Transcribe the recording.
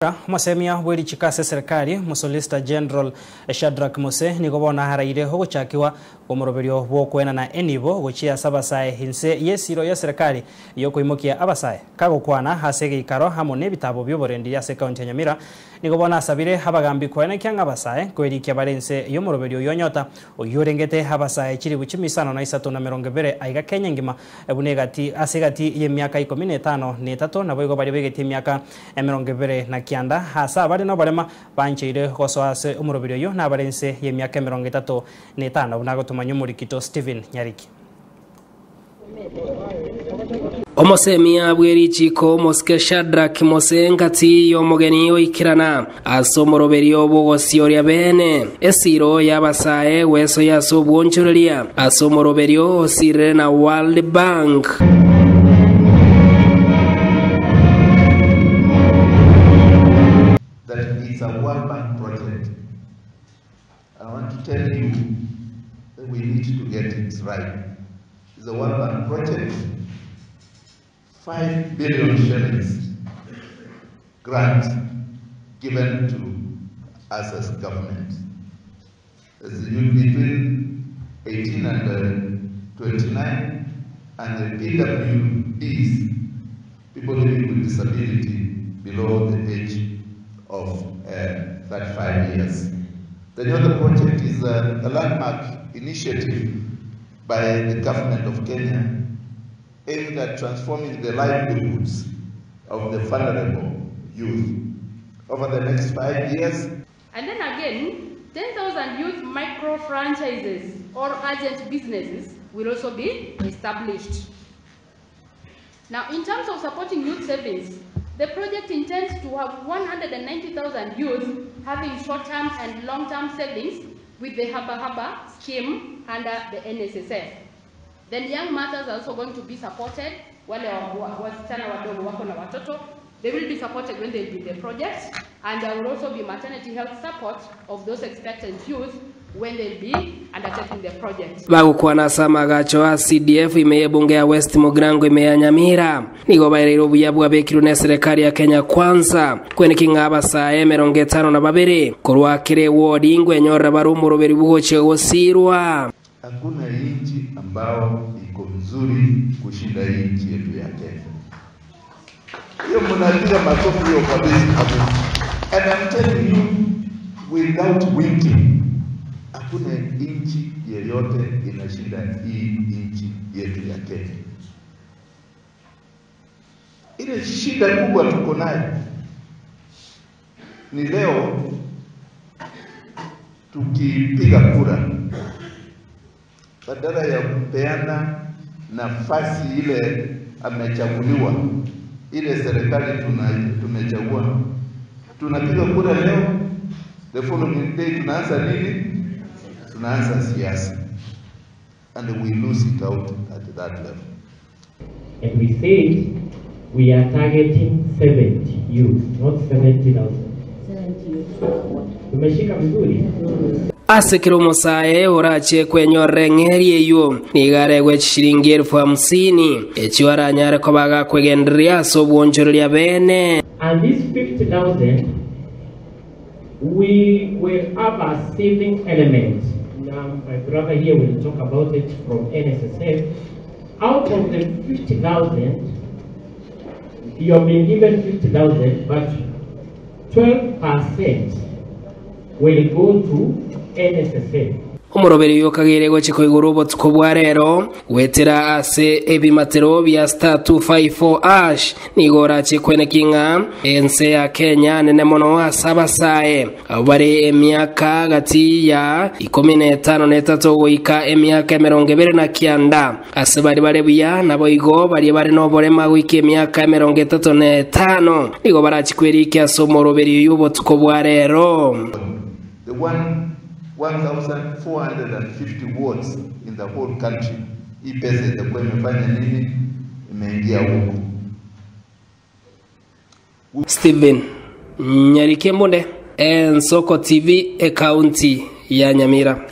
Omosemia bw'erichiko ase eserekari, Omosolicitor General Shadrack Mose nigo bono araire ogochakigwa kw'omoroberio bw'okoenana enibo gochia ase abasae inse y'esiro y'eserekari y'okoimokia abasae. Kagokwana ase egeikaro amo n'ebitabo bi'oborendi ase ekaunti ya Nyamira, nigo bono asabire abagambi koenekia ng'a abasae nkoerikia bare inse y'omoroberio oyio onyota oyio orengete abasae chilifu chimisano na isato na emerongo ebere aiga Kenya engima buna egati ase egati y'emiaka ikomi na etano na etato naboigo baria begetie emiaka 29 aase abare noborema bancheire gosoa ase omorobiri oyio nabare inse y'emiaka 35, buna agotomanya omorikito Stephen Nyariki. Omosemia bwe richiiko omosike Shadrack Mose ngati y'omogeni oikerana ase omoroberio bw'ogosioria beene esiiro y'abasae gwesoyia ase obwonchoreria ase omoroberio osirire na World Bank. That it's a World Bank project. I want to tell you that we need to get it right. It's a World Bank project. 5 billion shillings grant given to us as government. As the youth between 18 and uh, 29 and the PWDs, people living with disability below the age of uh, 35 years. The Nyota project is a, a landmark initiative by the government of Kenya aimed at transforming the livelihoods of the vulnerable youth. Over the next 5 years, And then again, 10,000 youth micro franchises or agent businesses will also be established. Now, in terms of supporting youth savings, the project intends to have 190,000 youth having short-term and long-term savings with the Haba Haba scheme under the NSSF. Then young mothers are also going to be supported. Wale wasichana wadogo wako na watoto, they will be supported when they do the project, and there will also be maternity health support of those expectant youth when they'll be undertaking the project. Bagokwana ase amagacho a CDF ime y'ebunge ya West Mugirango ime ya Nyamira nigo baereire obuya bwabekirwe n'eserekari ya Kenya Kwanza kweneki ng'a abasae 52 korwa kera ewodi ngwenyorera bare omoroberi bw'ogochia gosirwa. Hakuna nchi ambao iko mzuri kushinda hii nchi yetu ya Kenya. Hiyo mnapiga makofi hiyo kabisa kabisa. And I'm telling you without winking, hakuna nchi yeyote inashinda hii nchi yetu ya Kenya. Ile shida kubwa tuko nayo ni leo tukipiga kura, badala ya kupeana nafasi ile amechaguliwa, ile serikali tumechagua, tunapiga kura leo, the following day tunaanza nini? Tunaanza siasa, and we lose it out at that level. And we said we are targeting 70 youth, not 70,000. Tumeshika vizuri? Ase kera omosae orache kwenyorera eng'eria eyio, nigo aregwe chishilingi elfu hamsini, echio aranyare koba gakwegendereria ase obwonchoreria bene. And this 50,000, we will have a saving element. Now, my brother here will talk about it from NSSF. Out of the 50,000, you have been given 50,000, but 12% will go to NSSF. Omoroberi oyo okageire gochia koigorwa obotuko bwa rero goetera ase ebimatero bia star 254 hash nigo orachie kweneki ng'a ense ya Kenya nene mono ase abasae abwo bare emiaka gati ya 53 goika emiaka 29 ase baria bare buya naboigo baria bare noborema goika emiaka 35 nigo barachie kwerikia ase omoroberi oyo obotuko bwa rero. The one 1450 wards in the whole country. Hii pesa itakuwa imefanya nini? Imeingia huko. Stephen Nyarike Mbunde, Ensoko TV, ekaunti ya Nyamira.